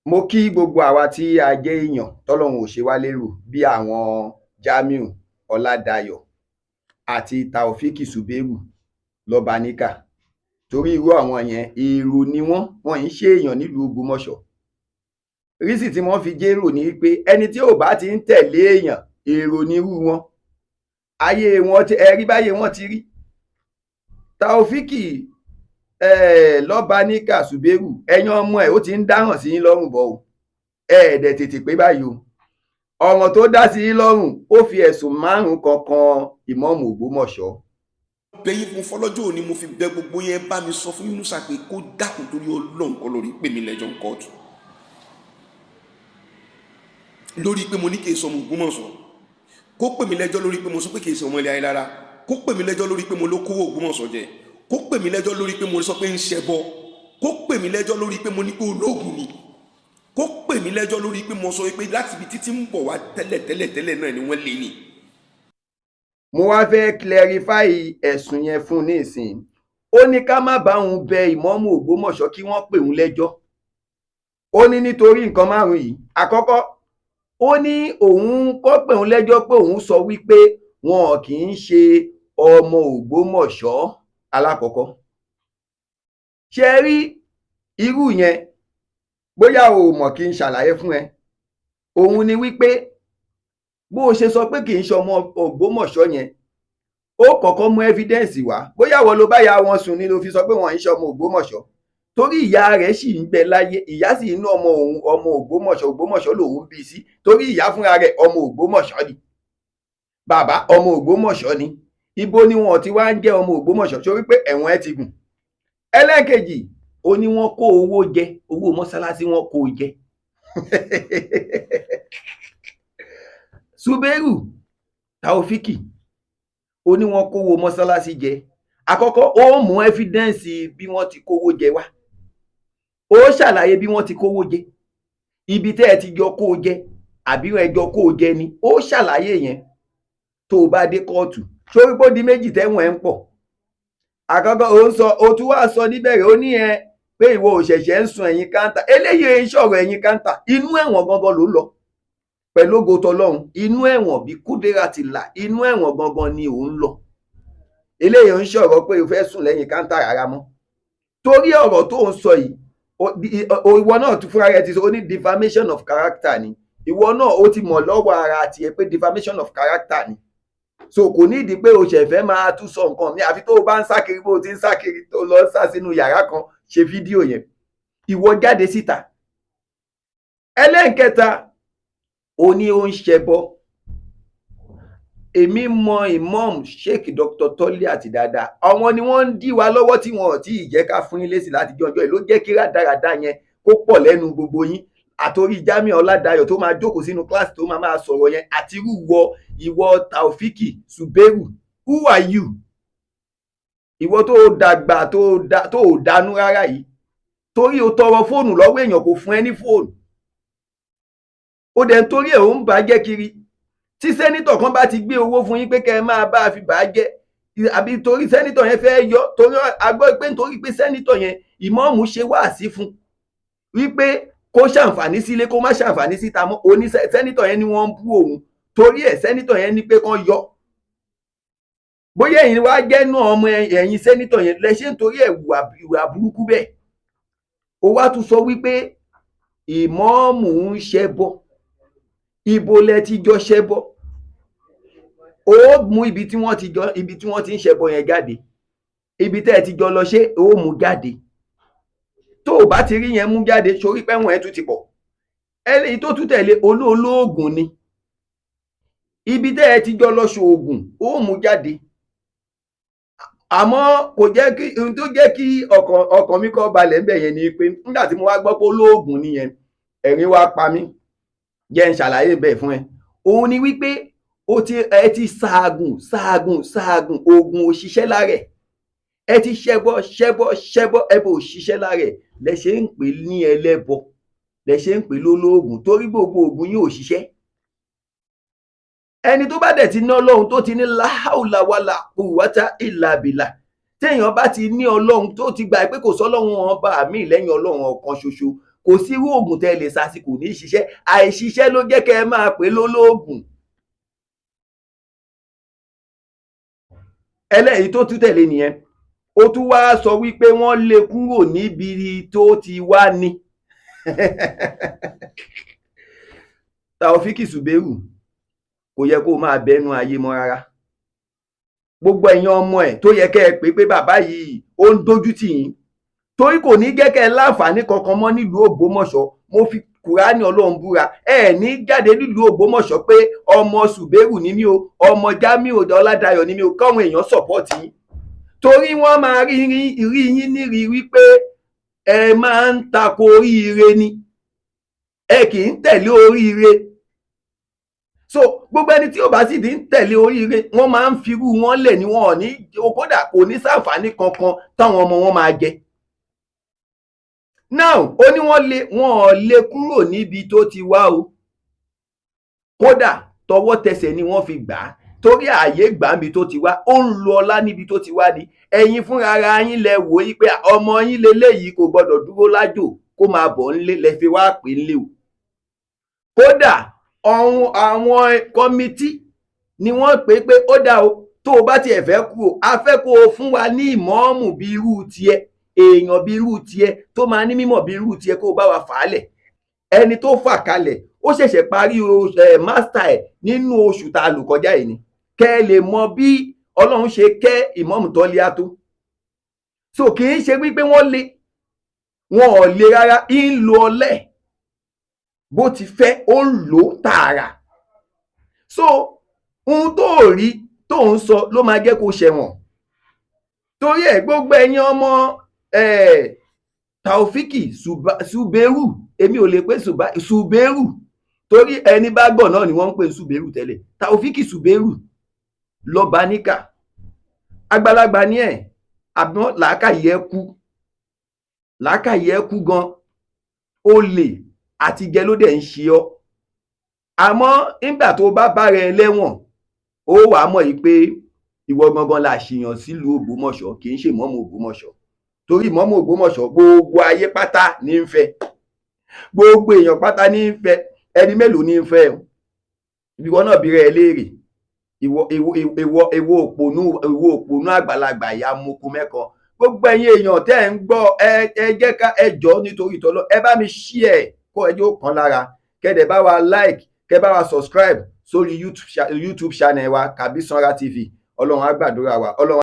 Mo kí gbogbo àwa tí a jẹ́ èèyàn tọ́lọ́run ò ṣe wá lérò bí àwọn Jamiu Ọládayọ̀ àti Taofeek Suberu Lọ́baníkà, torí irú àwọn yẹn èrò ni wọ́n, wọn ì í ṣèèyàn nílùú Ògbómọ̀ṣọ́. Rísì tí wọ́n fi jérò ni pé ẹni tí ò bá ti ń tẹ̀lé èèyàn, èrò nírú wọn. Ayé wọn ti ẹ rí báyé wọn ti rí. Taofeek Lọ́baníkà Suberu, ẹ̀yin ọmọ ẹ̀, ó ti ń dáràn sí yín lọ́rùn bọ̀ o. Ẹ ẹ̀ dẹ̀ tètè pé báyìí o. Ọ̀ràn tó dá sí yín lọ́rùn, ó fi ẹ̀sùn 5 kan kan ìmọ̀ọ́mù Ògbómọ̀ṣọ́. Bẹ́yìn fún fọlọ́jọ́ òní, mo fi bẹ gbogbo yẹn, bá mi sọ fún Yunusa pé kó dákun torí Ọlọ́run, kọ́ lórí pè mí lẹ́jọ́ kóòtù lórí pé mo ní kí n sọ ọmọ Ògbómọ̀ṣọ́, kó pè mí lẹ́jọ́ lórí pé mo sọ pé kì í ṣe ọmọ ilé ayélujára, kó pè mí lẹ́jọ́ lórí pé mo ló kówó Ògbómọ̀ṣọ́ jẹ, kó pè mí lẹ́jọ́ lórí pé mo sọ pé ń ṣẹbọ, kó pè mí lẹ́jọ́ lórí pé mo ní pé olóògùn ni, kó pè mí lẹ́jọ́ lórí pé mo sọ pé láti ibi títí ń bọ̀ wá tẹ́lẹ̀ tẹ́lẹ̀ tẹ́lẹ̀ náà ni wọ́n lé ní. Mo wá fẹ́ clarify ẹ̀sùn yẹn fún un nísìnyí. Ó ní ká má bá òun bẹ ìmọ̀ọ́mù Ògbómọ̀ṣọ́ kí wọ́n pè òun lẹ́jọ́. Ó ní nítorí nǹkan 5 yìí. Àkọ́kọ́, ó ní òun kọ́ pè òun lẹ́jọ́ pé òun sọ wípé wọn kì í ṣe ọmọ Ògbómọ̀ṣọ́. Alákọ̀ọ́kọ́, ṣe rí irú yẹn, bóyá o mọ̀, kí n ṣàlàyé fún ẹ. Òun ni wípé bó o ṣe sọ pé kì í ṣe ọmọ Ògbómọ̀ṣọ́ yẹn, ó kọ́kọ́ mú evidence wá. Bóyá wọ́n ló bá ya wọn sùn ni ló fi sọ pé wọ́n ń ṣe ọmọ Ògbómọ̀ṣọ́, torí ìyá rẹ̀ sì ń bẹ láyé. Ìyá sì inú ọmọ òun, ọmọ Ògbómọ̀ṣọ́, Ògbómọ̀ṣọ́ lòun bí sí, torí ìyá fúnra rẹ̀ ọmọ Ògbómọ̀ṣọ́ ni, bàbá ọmọ Ògbómọ̀ṣọ́ ni. Ibo ni wọn ti wá ń jẹ́ ọmọ Ògbómọ̀ṣọ́? Sórí pé ẹ̀wọ̀n ẹ ti gùn. Ẹlẹ́ẹ̀kejì, ó ní wọ́n kó owó jẹ, owó mọ́sálásí wọ́n kó jẹ. Suberu Taofeek, ó ní wọ́n kówó mọ́sálásí jẹ. Àkọ́kọ́, ó mú evidence bí wọ́n ti kówó jẹ wá. Ó ṣàlàyé bí wọ́n ti kówó jẹ, ibi tẹ́ ẹ ti jọ kó jẹ, àbí ẹ jọ kó jẹ ni. Ó ṣàlàyé yẹn tó o bá dé kóòtù. Sórí pé ó di 2 tẹ́wọ̀n ẹ̀ ń pọ̀. Àkọ́kọ́, ó ń sọ, ó tún wá sọ níbẹ̀rẹ̀, ó ní ẹ pé ìwọ ò ṣẹ̀ṣẹ̀ ń sun ẹ̀yìn káńtà. Eléyìí ń sọ̀rọ̀ ẹ̀yìn káńtà, inú ẹ̀wọ̀n gangan ló ń lọ pẹ̀lú ògo tọlọ́run. Inú ẹ̀wọ̀n bí kúdérà ti là, inú ẹ̀wọ̀n gangan ni òun lọ. Eléyìí ń sọ̀rọ̀ pé o fẹ́ sùn lẹ́yìn káńtà rárá mọ́, torí ọ̀rọ̀ tó ń sọ yìí, ìwọ náà tún fúnra rẹ ti sọ, ó ní defamation of character ni. Ìwọ náà ó ti mọ̀ lọ́wọ́ ara tiẹ̀ pé defamation of character ni, so kò ní ìdí pé o ṣẹ̀ fẹ́ máa tún sọ nǹkan mi, àfi tó o bá ń sá kiri, bó o ti ń sá kiri tó lọ sá sínú yàrá kan ṣe fídíò yẹn, ìwọ jáde síta. Ẹlẹ́nkẹta, ó ní ó ń ṣẹbọ. Èmi mọ Imam Sheikh Dr. Toliat dáadáa. Àwọn ni wọ́n ń dí wa lọ́wọ́ tí wọn ò tí ì jẹ́ ká fún yín lésì láti jọjọ́ yìí. Ló jẹ́ kí rádaràda yẹn kó pọ̀ lẹ́nu gbogbo yín, àtòrí Jamiu Ọládayọ̀ tó máa jókòó sínú kíláàsì tó máa máa sọ̀rọ̀ yẹn, àti irú ìwọ Taofeek Suberu. Who are you? Ìwọ tó dàgbà, tó dánú rárá yìí, torí o tọrọ fóònù lọ́wọ́ èèyàn, kò fún ẹ ní fóònù, ó dẹ̀ ń torí ẹ̀ ó ń bàjẹ́ kiri. Tí senator kan bá ti gbé owó fún yín pé kẹ́ ẹ máa bá a fi bàá jẹ́, àbí torí senator yẹn fẹ́ yọ, torí a gbọ́ pé nítorí pé senator yẹn, ìmọ̀ọ́mù ṣe wáàsí fún wípé kó ṣàǹfààní sílé, kó má ṣàǹfààní síta mọ́, oní senator yẹn ni wọ́n ń bú òun, torí ẹ̀ senator yẹn ní pé kán yọ. Bóyá ẹ̀yin wá jẹ́ náà ọmọ ẹ̀yin senator yẹn lẹ ṣe ń torí ẹ̀ ìwà burúkú bẹ́ẹ̀. Ó wá tún sọ wípé ìmọ̀ọ́mù ń ṣẹbọ. Ibo lẹ ti jọ ṣẹbọ? Ó mú ibi tí wọ́n ti jọ, ibi tí wọ́n ti ń ṣẹbọ yẹn jáde, ibi tẹ́ ẹ ti jọ lọ ṣe, ó mú jáde. Tó o bá ti rí yẹn mú jáde, sórí pẹ́wọ̀n ẹ̀ tún ti pọ̀. Eléyìí tó tún tẹ̀lé, olóògùn ni. Ibi tẹ́ ẹ ti jọ lọ ṣoògùn, ó mú jáde. Àmọ́ kò jẹ́ kí ohun tó jẹ́ kí ọkàn mi kọ́ balẹ̀ ńbẹ̀ yẹn ni pé nígbà tí mo wá gbọ́ pé olóògùn nìyẹn, ẹ̀rín wá pa mí. Jẹ́ ń ṣàlàyé bẹ́ẹ̀ fún ẹ. Òun ni wípé ó ti ẹ ti ṣaàgùn ṣaàgùn ṣaàgùn, oògùn ò ṣiṣẹ́ lára ẹ̀. Ẹ ti ṣẹbọ ṣẹbọ ṣẹbọ, ẹbọ ò ṣiṣẹ́ lára ẹ̀. Lẹ ṣe ń pè ní ẹlẹ́bọ, lẹ ṣe ń pè lólóògùn, torí gbogbo oògùn yín ò ṣiṣẹ́. Ẹni tó bá dẹ̀ ti ná Ọlọ́run, tó ti ní láhàúlà wàlà quwwata illa billah, téèyàn bá ti ní Ọlọ́run, tó ti gbà pé kò sọ́lọ́run ọba mi lẹ́yìn Ọlọ́run ọ̀kan ṣoṣo. Kò sí irú oògùn tẹ́ ẹ lè sásìkò ní ṣiṣẹ́. Àìṣiṣẹ́ ló jẹ́ kẹ́ ẹ máa pè lólóògùn. Ẹlẹ́yìí tó tún tẹ̀lé nìyẹn. Ó tún wá sọ wípé wọ́n lé kúrò níbi tó ti wá ní. Taofiki Suberu kò yẹ kó máa bẹnu ayé mọ́ rárá. Gbogbo ẹ̀yin ọmọ ẹ̀ tó yẹ kẹ́ ẹ pé pé bàbá yìí ó ń dójú tì yín, torí kò ní jẹ́ kẹ́ ẹ láǹfààní kankan mọ́ nílùú Ògbómọ̀ṣọ́. Mo fi Kùránì Ọlọ́run búra, ẹ ní jáde nílùú Ògbómọ̀ṣọ́ pé ọmọ Suberu ni mí o, ọmọ Jamiu Ọládayọ̀ ni mí o, káwọn èèyàn sọ̀pọ̀tì yín, torí wọ́n máa rí yín nírí wípé ẹ máa ń tako oríire ni, ẹ kì í tẹ̀lé oríire. So gbogbo ẹni tí ò bá sì ti ń tẹ̀lé oríire, wọ́n máa ń firú wọn lẹ̀ ní, wọn ò ní, kódà kò ní sáǹfààní kankan táwọn ọmọ wọn máa jẹ. Now ó ní wọ́n lé, wọn ò lé kúrò níbi tó ti wá o, kódà tọwọ́ tẹsẹ̀ ni wọ́n fi gbà á, torí ààyè gbà níbi tó ti wá, ó ń lo ọlá níbi tó ti wá ni. Ẹ̀yin fúnra ara yín lẹ wò ó pé ọmọ yín leléyìí kò gbọdọ̀ dúró lájò kó máa bọ̀ ńlé, lẹ fi wá pè ńlé o. Kódà àwọn kọmitì ni wọ́n pè pé ó dá o, tó o bá tiẹ̀ fẹ́ kú o, a fẹ́ kó o fún wa ní ìmọ̀ọ́mù bí irú tiẹ̀, èèyàn bí irú tiẹ̀ tó máa ní mímọ̀ bí irú tiẹ̀, kó o bá wa fà á lẹ̀. Ẹni tó fà kalẹ̀ ó ṣẹ̀ṣẹ̀ parí mástà ẹ̀ nínú oṣù tá a lò kọjá yìí ni. Kẹ́ ẹ lè mọ bí Ọlọ́run ṣe kẹ́ ìmọ̀ọ́mù Tọ́líà tó. So kì í ṣe wípé wọ́n le, wọn ò le rárá, ń lo ọlẹ́ bó ti fẹ́, ó ń lò ó tààrà. So ohun tó rí tó ń sọ ló máa jẹ́ kó ṣẹ̀wọ̀n. Torí ẹ̀ gbogbo ẹ̀yin ọmọ Taofiki Suberu, èmi ò lè pé Suberu torí ẹni bá gbọ̀ náà ni wọ́n ń pè Suberu tẹ́lẹ̀. Taofiki Suberu lọ́ba níkà, àgbàlagbà ní ẹ̀, àbí làákàyè ẹ kú, làákàyè ẹ kú gan, olè àtijẹ ló dẹ̀ ń ṣe ọ́. Àmọ́ nígbà tó bá bára ẹ lẹ́wọ̀n, ó wàá mọ̀ yìí pé ìwọ gangan la ṣèyàn sílùú Ògbómọ̀ṣọ́, kì í ṣe ìmọ̀ọ́mù Ògbómọ̀ṣọ́. Torí ìmọ̀ọ́mù Ògbómọ̀ṣọ́ gbogbo ayé pátá ní ń fẹ́, gbogbo èèyàn pátá ní ń fẹ́, ẹni mélòó ní ń fẹ́ o? Ìwọ náà bí rẹ léèrè, ìwọ ìwọ ìwọ ìwọ òpònú, ìwọ òpònú àgbàlagbà ìyá moko mẹ́kan. Gbogbo ẹ̀yin èèyàn tẹ́ ẹ̀ ń gbọ́, ẹ jẹ́ ká ẹ jọ̀ọ́ nítorí ìtọ́lọ́, ẹ bá mi share kó ẹ jẹ́ kàn lára, kẹ́ dẹ̀ bá wa like, kẹ́ bá wa subscribe sórí YouTube channel wa Kabi Sanra TV. Ọlọ́run á gbàdúrà wa, Ọlọ́run.